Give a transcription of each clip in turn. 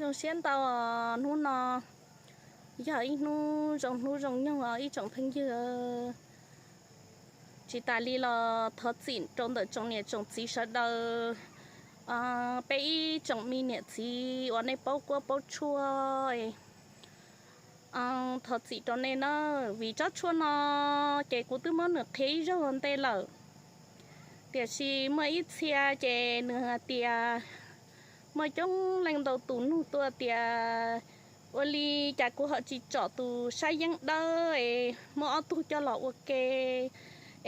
Zoo siab ntau, hnub no yog ib hnub zoo hnub zoo nyoog os ib tsoom phooj ywg. Tsis tas li los thov txim rau ntawm tsoom niam tsoom txiv sawv daws, peb ib tsoom me niam txiv uas nej paub kuab paub tshuaj, thov txim rau nej na. Vim tsob tshuaj no ces kuv twb muab nws qhia ib zaug ua ntej lawm, tiam sis muaj ib txhia ces nws hais tias muaj coob leej ntau tus nug tuaj tias ua li cas kuv ho tsis tsom tus sab yeeb dawb es muab ob tug coj los ua ke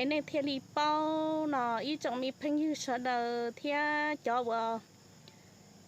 es nej thiaj li paub no. Ib tsoom me phooj ywg sawv daws thiab cov uas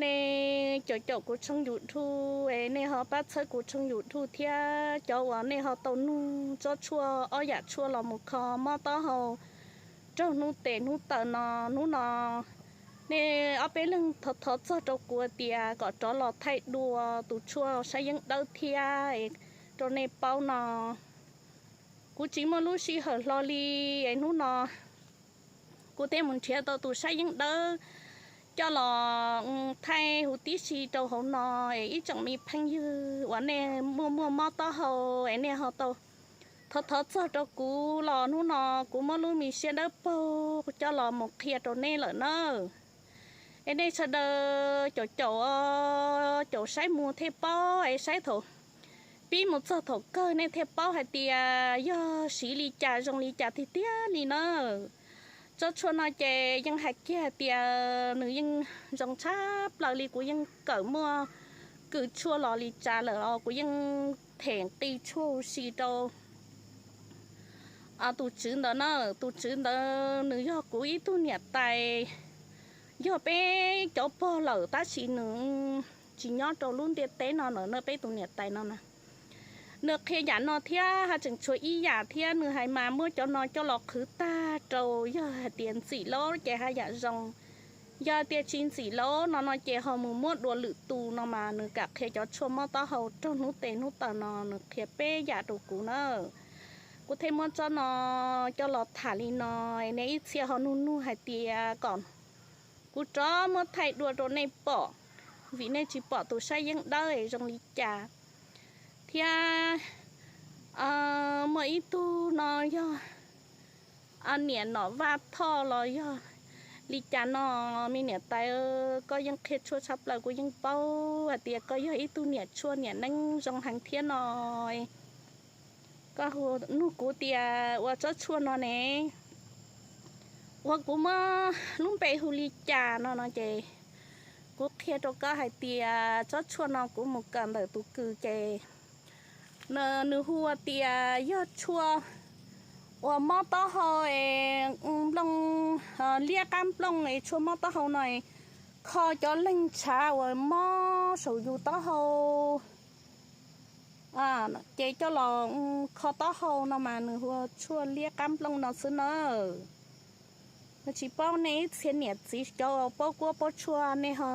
nej caum caum kuv tshooj YouTube es nej ho pab txhawb kuv tshooj YouTube thiab cov uas nej ho tau nug tsob tshuaj, ob yam tshuaj los mus kho mob taub hau raug hnub tes hnub taw no, hnub no nej ob peb leeg thov thov txog rau kuv tias kom rov los thaij dua tus tshuaj sab yeeb dawb thiab es rau nej paub no. Kuv tsis muaj lub sij hawm hlo li es hnub no kuv thiaj mus nrhiav tau tus sab yeeb dawb coj los thaij huv tib si rau hauv no es ib tsoom me phooj ywg uas nej muaj muaj mob taub hau es nej ho tau thov thov txog rau kuv los hnub no kuv muab lub me siab dawb paug coj los mus qhia rau nej lawm na. Es nej sawv daws caum caum, caum saib mus thiaj paub es saib thaum pib mus txog thaum kawg nej thiaj paub hais tias yog siv li cas zoo li cas tiag tiag li na. Tsob tshuaj no ces yeej hais kiag tias nws yeej zoo tshaj plaws li, kuv yeej kawm muaj kws tshuaj los li cas lawm os kuv yeej them nqi tshuaj huv si rau tus tswv ntawd na. Tus tswv ntawd nws yog kuv ib tug niam tais, yog peb cov pog lawm tab sis nws tsis nyob rau lub ntiaj teb no lawm na, peb tus niam tais no na. Nws qhia yam no thiab haj tseem tshuav ib yam thiab, nws hais mas muab cov no coj los qhwv tag rau, yog hais tias ntxim lauj ces haj yam zoo, yog tias tsis ntxim lauj no no ces ho mus muab dua lwm tus no mas nws kam qhia cov tshuaj mob taub hau raug hnub tes hnub taw no nws qhia peb yam rau kuv na. Kuv thiaj muab tsob no coj los tham li no, nej ib txhia ho nug nug hais tias kom kuv rov muab thaij dua rau nej pom, vim nej tsis pom tus sab yeeb dawb es zoo li cas. Thiab muaj ib tug no yog niam Nom Vaj Thoj los yog li cas no, me niam tais, koj yeej qhia tshuaj tshaj plaws, kuv yeej paub hais tias koj yog ib tug niam tshuaj niam neeb zoo heev thiab no. Koj nug kuv tias ua tsob tshuaj no ne, ua kuv muab lub npe hu li cas no no ces kuv qhia rau koj hais tias tsob tshuaj no kuv mus kawm ntawm tus kws ces nws hu ua tias yog tshuaj uas mob taub hau es nplooj, liab qab nplooj es tshuaj mob taub hau no, kho cov leeg tshav uas mob saum yus taub hau ces coj los kho taub hau no mas nws hu ua tshuaj liab qab nplooj no xwb na. Nws tsis paub nej ib txhia niam txiv cov paub kuab paub tshuaj nej ho,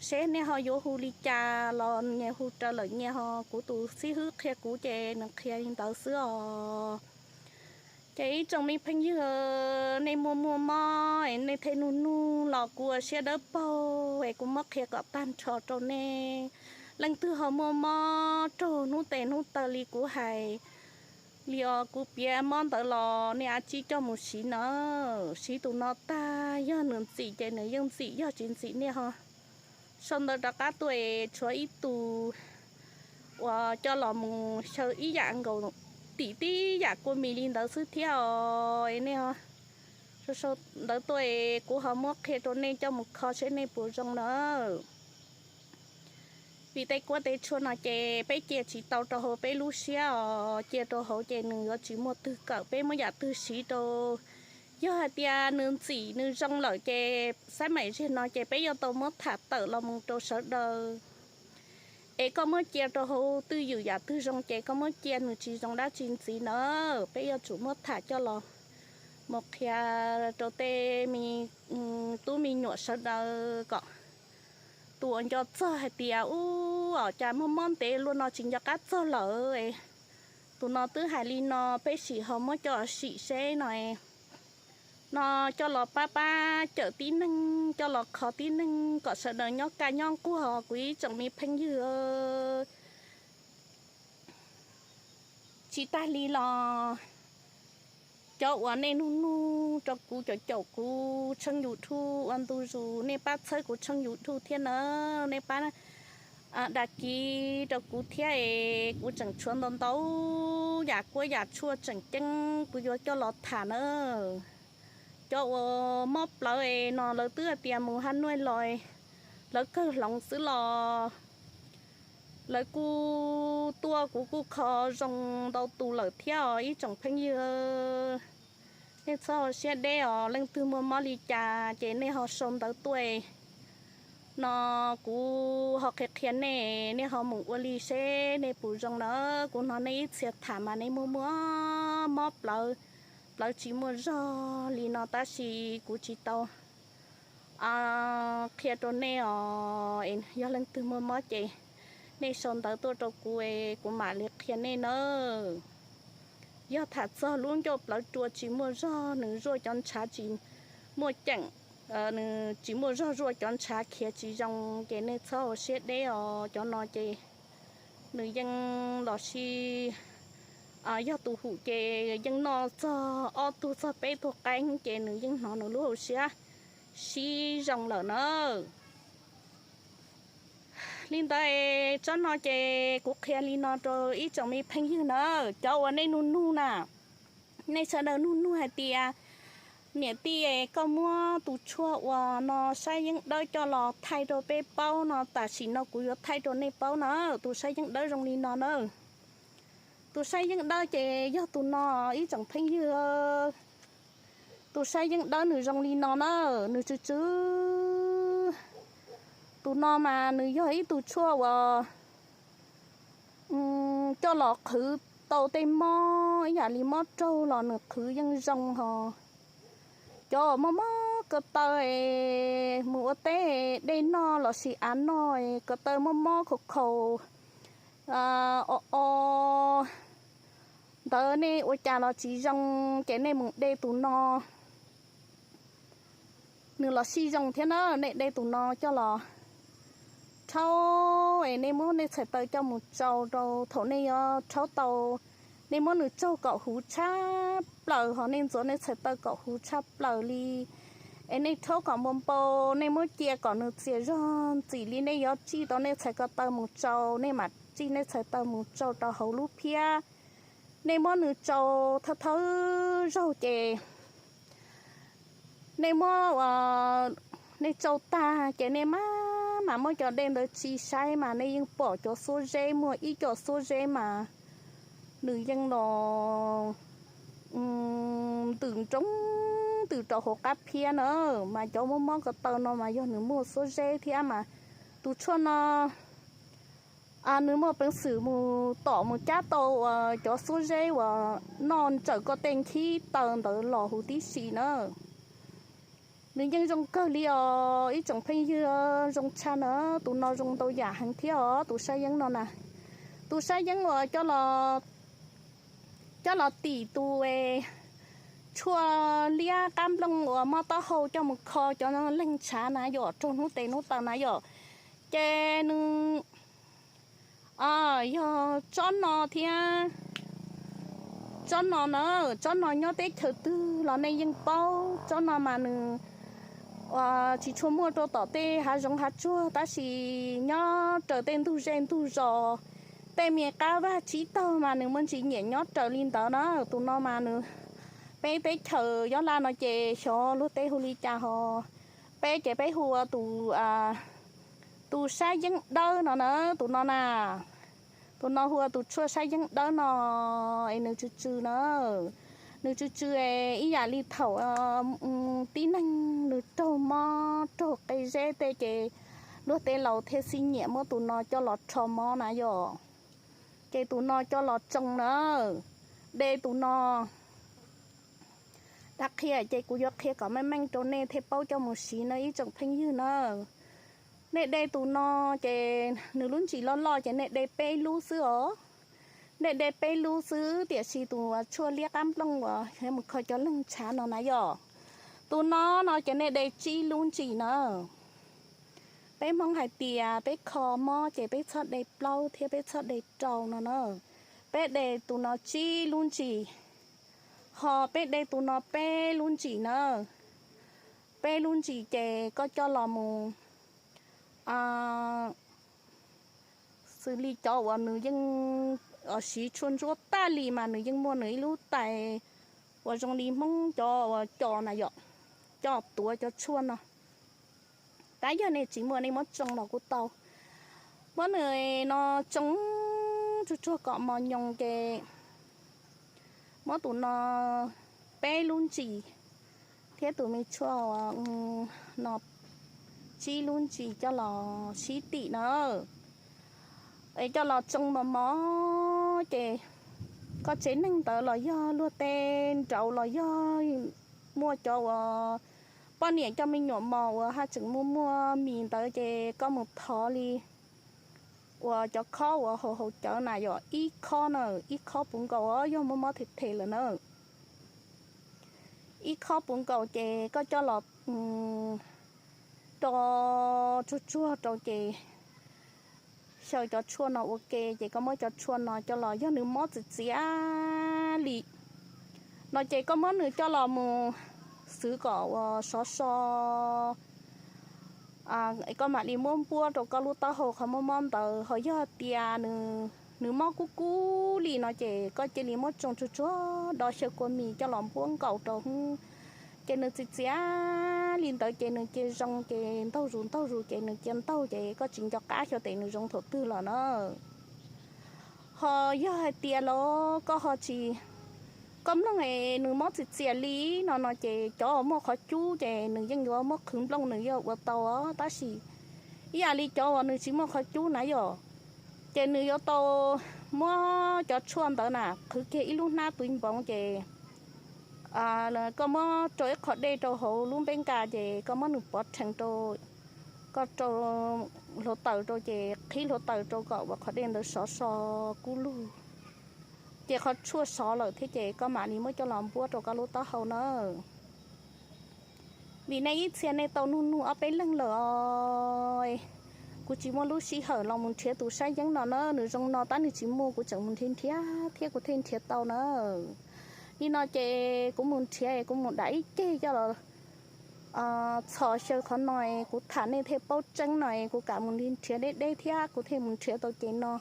seb nej ho yuav hu li cas los nyias hu raws lawm nyias ho, kuv tus xib hwb qhia kuv ces nws qhia li ntawd xwb os. Ces ib tsoom me phooj ywg, nej muaj muaj mob es nej thiaj nug nug los kuv ua siab dawb paug es kuv muab qhia kom tag nrho rau nej. Leej twg ho muaj mob raug hnub tes hnub taw li kuv hais li os, kuv piav mob ntawd los nej a tsib coj mus siv na. Siv tus no tag, yog nws ntxim ces nws yeej ntxim, yog tsis ntxim nej ho sau ntawv rov qab tuaj es tshuav ib tug uas coj los mus xyaw ib yam nkaus, tim tib yam kua mis li ntawd xwb thiab os. Nej sau ntawv tuaj es kuv ho muab qhia rau nej coj mus kho seb nej puas zoo na. Vim tej kuab tej tshuaj no ces peb cia tsis tau rau hauv peb lub siab os, cia rau hauv ces nws yuav tsis muaj twg kawm, peb muab yam twg siv rau. Yog hais tias nws ntxim nws zoo lawm ces xab maim zeg no ces peb yuav tau muab tham tawm los mus rau sawv daws. Es koj muab cia rau hauv twj ywm yam twg zoo ces koj muab cia, nws tsis zoo dab tsi ntxiv na, peb yuav tsum muab tham coj los mus qhia rau tej me tub me nyuam sawv daws kom tus uas nco txog hais tias ub, cas mob mob ntev luaj no tsis nco qab txog lawm, tus no twb hais li no, peb sim ho muab coj sim seb no. no coj los pab pab cawm tib neeg, coj los kho tib neeg kom sawv daws nyob kaj nyob nquag. Kuv ib tsoom me phooj ywg, tsis tag li los cov uas nej nug nug rau kuv, cov caum kuv tsheej YouTube ua ntu zus, nej pab txhawb kuv tsheej YouTube thiab na, nej pab dag kiv rau kuv thiab es kuv tseem tshuav ntau ntau yam kuab yam tshuaj tseem ceeb kuv yuav coj los tham na. Cov uas mob plawv es no lawv twb hais tias mus Hab Nuaj los lawv kawg hloov xwb los lawv kuj tuaj, kuv kuj kho zoo ntau tus lawm thiab os ib tsoom phooj ywg. Nej txhob ua siab deb os, leej twg muaj mob li cas ces nej ho sau ntawv tuaj no kuv ho qhia qhia nej, nej ho mus ua li seb nej puas zoo na. Kuv hnov nej ib txhia tham mas nej muaj muaj mob plawv, plawv tsis muaj zog li no tab sis kuv tsis tau qhia rau nej os. Yog leej twg muaj mob ces nej sau ntawv tuaj rau kuv es kuv mam li qhia nej nawb. Yog tham txog lub ncauj plawv rua tsis muaj zog, nws zuaj cov ntshav tsis muaj ceem, nws tsis muaj zog, zuaj cov ntshav khiav tsis zoo ces nej txhob ua siab deb os. Cov no ces nws yeej los sis yog tus hum ces yeej noj txog ob tug txog peb tug qeeb ces nws yeej hnov nws lub hauv siab sib zoo lawm na. Li ntawd es tsob no ces kuv qhia li no rau ib tsoom me phooj ywg na. Cov uas nej nug nug na, nej sawv daws nug nug hais tias niam tij, koj muab tus tshuaj uas no sab yeeb dawb coj los thaij rau peb paub no, tam sim no kuv yuav thaij rau nej paub na. Tus sab yeeb dawb zoo li no na. Tus sab yeeb dawb ces yog tus no ib tsoom phooj ywg. Tus sab yeeb dawb nws zoo li no na, nws tsw tsw. Tus no mas nws yog ib tug tshuaj uas coj los qhwv tau tej mob ib yam li mob raug los nws qhwv yeej zoo hos. Cov uas mob mob ko taw es mus ua teb dej noj los sis av noj es ko taw mob mob khaus khaus o o ntawd nej ua cas los tsis zoo ces nej mus de tus no. Nws los sib zoo thiab na, nej de tus no coj los rhaub es nej muab nej txhais taw coj mus tsau rau thaum nej yuav rhaub tau. Nej muab nws tsaug kom huv tshaj plaws hos nej ntxuav nej txhais taw kom huv tshaj plaws li es nej rhaub kom npau npau, nej muab cia kom nws txias zog ntxim li nej yuav tsij tau nej txhais ko taw mus tsau, nej mam tsij nej txhais taw mus tsau rau hauv lub phiab. Nej muab nws tsau thawj thawj zaug ces nej muab, nej tsau tag ces nej maj mam muab cov dej ntawd tsis saib mas nej yeej pom cov xuab zeb, muaj ib co xuab zeb mas nws yeej los ntws nroo ntws rau hauv qab phiab na. Mas cov mob mob ko taw no mas yog nws muaj xuab zeb thiab mas tus tshuaj no nws muaj peev xwm mus tom mus cab tau cov xuab zeb uas noj ntsawm koj tej nkhib taw ntawd los huv tib si na. Nws yeej zoo kawg li os ib tsoom phooj ywg, zoo tshaj na. Tus no zoo ntau yam heev thiab os, tus sab yeeb no na. Tus sab yeeb uas coj los tim tus tshuaj liab qab nplooj uas mob taub hau coj mus kho cov leeg ntshav na yom, raug hnub tes hnub taw na yom. Ces nws yog tsob no thiab. Tsob no na, tsob no nyob teb chaws twg los nej yeej paub. Tsob no mas nws tsis tshua muaj rau tom tej hav zoov hav tsuag tab sis nyob raws tej ntug zej ntug zos, tej me qab vaj tsib taug mas nws muaj ntsis nyiam nyob raws li ntawd na. Tus no mas nws, peb teb chaws Yob Laj no ces xyov luag teb hu li cas hos, peb ces peb hu ua tus, tus sab yeeb dawb no na, tus no na. Tus no hu ua tus tshuaj sab yeeb dawb no es nws tsw tsw na. Nws tsw tsw ib yam li thaum tib neeg nws raug mob raug qe zeb tej ces luag tej laus thiaj xij nyiam muab tus no coj los rho mob na yom. Ces tus no coj los tsoo na, de tus no. Dab qhia ces kuv yuav qhia kom meej meej rau nej thiaj paub coj mus siv na ib tsoom phooj ywg na. Nej de tus no ces nws lub ntsis loj loj ces nej de peb lub xwb os. Nej de peb lub xwb tiam sis tus tshuaj liab qab nplooj uas mus kho cov leeg ntshav no na yom, Tus no no ces nej de tsib lub ntsis na. Peb Hmoob hais tias peb kho mob ces peb txhob de plaub thiab peb txhob de rau no na. Peb de tus no tsib lub ntsis, ho peb de tus no peb lub ntsis na. Peb lub ntsis ces koj coj los mus xws li cov uas nws yeej siv tshuaj ntsuab tag li mas nws yeej muaj nws ib lub tais uas zoo li Hmoob cov uas cos na yom, coj tuav cov tshuaj no. Tab yog nej tsis muaj nej muab tsoo los kuj tau. Muab nws no tsoo tsuag tsuag kom mos nyoos ces muab tus no peb lub ntsis thiab tus me tshuaj no tsib lub ntsis coj los sib tim na. Es coj los tsoo mos mos ces koj tsev neeg ntawd los yog luag tej nraud los yog muaj cov uas poj niam coj me nyuam mos uas haj tseem muaj muaj mis ntawd ces koj mus thov li uas cov khob uas haus haus cawv na yom, ib khob na, ib khob puv nkaus os, yog muaj mob them them lawm na. Ib khob puv nkaus ces koj coj los do tsuag tsuag rau ces xyaw cov tshuaj no ua ke ces koj muab cov tshuaj no coj los, yog nws mob txias txias li no ces koj muab nws coj los mus xwv kom uas sov so. Koj mam li muab npuab rau koj lub taub hau qhov mob mob ntawd, ho yog tias nws mob kub kub li no ces koj cia li muab tsoo tsuag tsuag do xyaw kua mis coj los npuab nkaus rau hwv. Ces nws txias txias li ntawd ces nws cia zoo ces ntaug zus ntaug zus ces nws cia ntaug ces koj tsis nco qab xyov tes nws zoo thaum twg lawm na. Ho yog hais tias los koj ho tsis, koj mloog es nws mob txias txias li no no ces cov uas muaj qhov cub ces nws yeej yuav muab qhwv nplooj nws yeej ua tau os, tab sis ib yam li cov uas nws tsis muaj qhov cub na yom, ces nws yuav tau muab cov tshuaj ntawd na qhwv kiag ib lub hnab tw npoov ces koj muab rau ib qho dej rau hauv lub npeb nkas ces koj muab nws pov rhees rau, koj rau hluav taws rau ces qhib hluav taws rau kom uas qhov dej ntawd sov so kub lug, ces qhov tshuaj sov lawm thiab ces koj mam li muab coj los npuab rau koj lub taub hau na. Vim nej ib txhia nej tau nug nug ob peb leeg lawm os. Kuv tsis muaj lub sij hawm los mus nrhiav tus sab yeeb no na, nws zoo no tab nws tsis muaj, kuv tseem mus nrhiav nrhiav thiab kuv thiaj nrhiav tau na. Li no ces kuv mus nrhiav, kuv mus dam ib ceg coj los txhos xyaw qhov no, kuv tham nej thiaj paub tseeb no, kuv kam mus nrhiav deb deb thiab kuv thiaj mus nrhiav tau ces no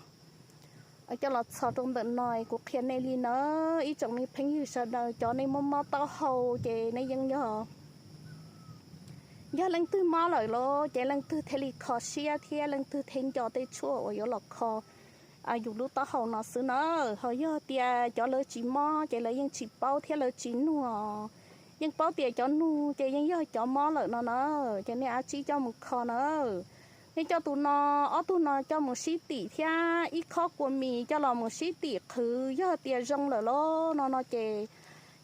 coj los txhos rau ntawm no, kuv qhia nej li na. Ib tsoom me phooj ywg sawv daws, cov nej mob mob taub hau ces nej yeej yog, yog leej twg mob lawm los ces leej twg thiaj li kho siab thiab leej twg thiaj nco tej tshuaj uas yuav los kho yus lub taub hau no xwb na. Ho yog tias cov lawv tsis mob ces lawv yeej tsis paub thiab lawv tsis nug, yeej paub tias cov nug ces yeej yog cov mob lawm no na. Ces nej ab tsib coj mus kho na. Nej coj tus no, ob tug no coj mus sib tim thiab ib khob kua mis coj los mus sib tim qhwv, yog tias zoo lawm los no no ces,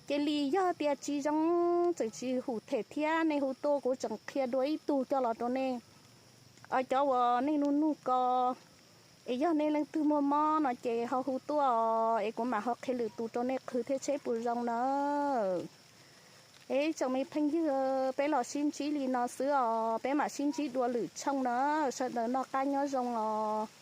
cia li, yog tias tsis zoo, tseem tsis hum them thiab nej hu tuaj kuv tseem qhia dua ib tug coj los rau nej. Cov uas nej nug nug ko, es yog nej leej twg muaj mob no ces ho hu tuaj es kuv mam ho qhia lwm tus rau nej qhwv thiab seb puas zoo na. Es tsoom me phooj ywg, peb los sib ntsib li no xwb os, peb mam sib ntsib dua lwm tshooj na. Sawv daws noj qab nyob zoo os.